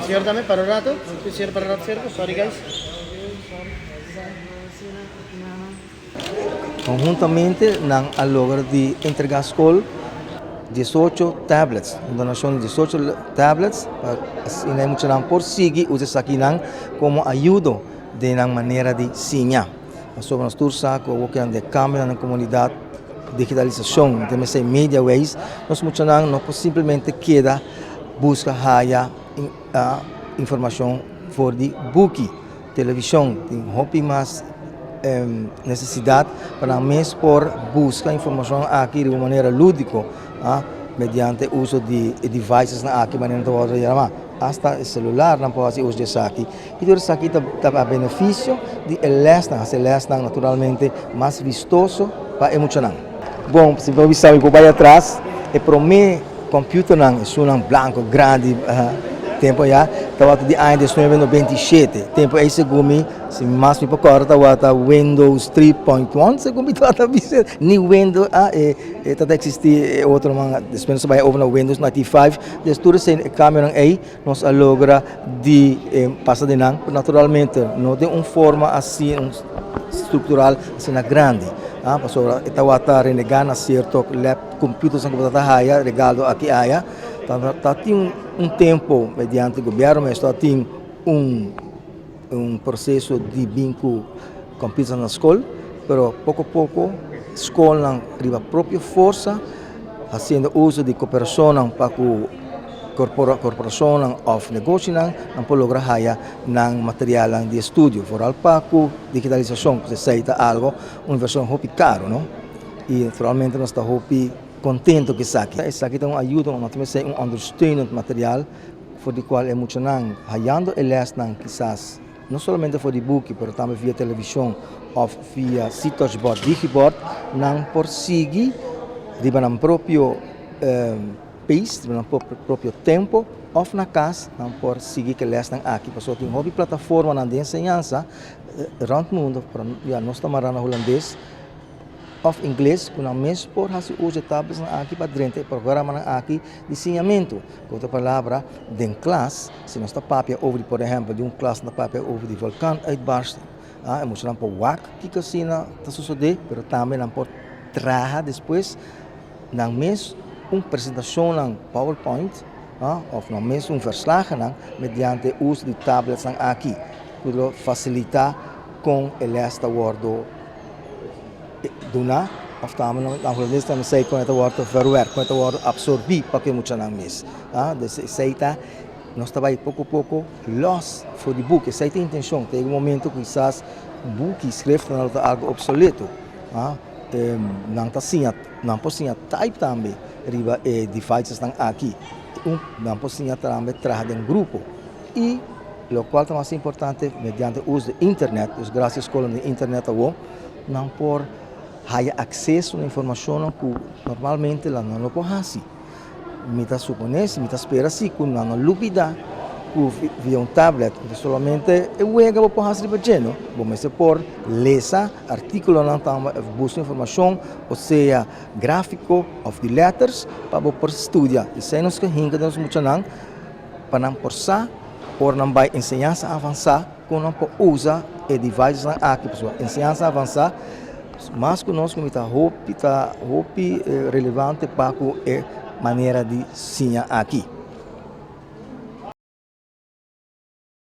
Cierra tambe para un rato. Cierra para un rato cierto. Sorry guys. Conhuntamente nan a logra di entrega scol 18 tablets, un donacion di 18 tablets pa asina e muchanan por sigui usa esakinan como ayudo den nan manera di siña. Pasobra nos tur sa cu awor cu nan den cambionan den comunidad, digitalisacion, ta mester media ways, nos muchanan no por simplemente keda busca haya informacion for di buki. Televishon tin hopi mas nesesidat pa nan mes por buska informashon aki di un manera lúdiko, mediante uso di e devicesnan aki manera nan ta wòrdu yamá. Asta e selularnan por hasi uso di esaki. I tur esaki ta ta benefisio di e lèsnan, hasi e lèsnan naturalmente mas vistoso pa e muchanan. Bon, si bo bisa mi por bai atras, e promé kòmpiuternan, esunnan blanko grandi tempu ayá, tabata di aña 1997. Tempu ei segun mi, si mas mi por kòrda tabata Windows 3.1 segun mi tabata bisa, ni Windows a e tabata eksistí e otronan, despues nos a bai over na Windows 95, des tur esei e kambionan ei nos a logra di pasa den nan, naturalmente no den un forma asina struktural asina grandi, pasobra e tabata renegá na sierto lap computers ku bo ta haya regalo aki aya, ta tin un tempu mediante gobièrnu mes ta tin un un proseso di bin ku computers na skol, pero poko poko skolnan riba propio forsa hasiendo uso di koperashonnan pa ku korporashonnan òf negoshinan nan por logra haya nan materialnan di estudio, foral pa ku digitalisashon ku esei ta algo un invershon hopi karo no i naturalmente nos ta hopi kontento ku esaki. Esaki ta un ayuda, nos ta mester un ondersteunend material for di kual e muchanan hayando e lèsnan kisas no solamente for di buki pero tambe via televishon òf via C-touchbord, digibord nan por sigui riba nan propio pace, riba nan propio tempo òf na kas nan por sigui ku e lèsnan aki pasobra tin hopi plataformanan di enseñansa rònt mundu pero ya nos ta mara na hulandes. Òf ingles ku nan mes por hasi uso e tabletsnan aki pa drenta e programanan aki di siñamentu. Ku otro palabra, den klas, si nos ta papia over di, por ehèmpel, di un klas ta papia over di volkaanuitbarsting, e muchanan por wak kiko asina ta sosodé, pero tambe nan por traha despues nan mes un presentashonnan powerpoint òf nan mes un verslagennan mediante uso di tabletsnan aki ku lo fasilitá kon e lès ta wòrdu duna of tambe nan hulandes ta esei kon e ta wòrdu verwerk, kon e ta wòrdu apsorbí pa ku e muchanan mes. Dus esei ta nos ta bai poko poko lòs for di buki, esei ta e intenshon. Ta yega un momento ku kisas buki, skriftonan lo ta algu opsoleto. Nan ta siña, nan por siña type tambe riba e devicesnan aki. Nan por siña tambe traha den grupo i lokual ta mas importante mediante uso di internet, dus gracias skolnan di internet awor. Nan por haya akseso na informashonnan ku normalmente nan no por hasi. Mi ta suponé si, mi ta spera si ku nan no lubidá ku via un tablet no solamente e wega bo por hasi riba dje no, bo mester por lesa artíkulonan tambe òf buska informashon o sea gráfiko òf di lèters pa bo por studia. Esei nos ke hinka den nos muchanan pa nan por sa ora nan bai enseñansa avansá. Kon nan por usa e devicesnan aki pasobra enseñansa avansá mas ku nos ku mi ta hopi ta hopi relevante pa ku e manera di siña aki.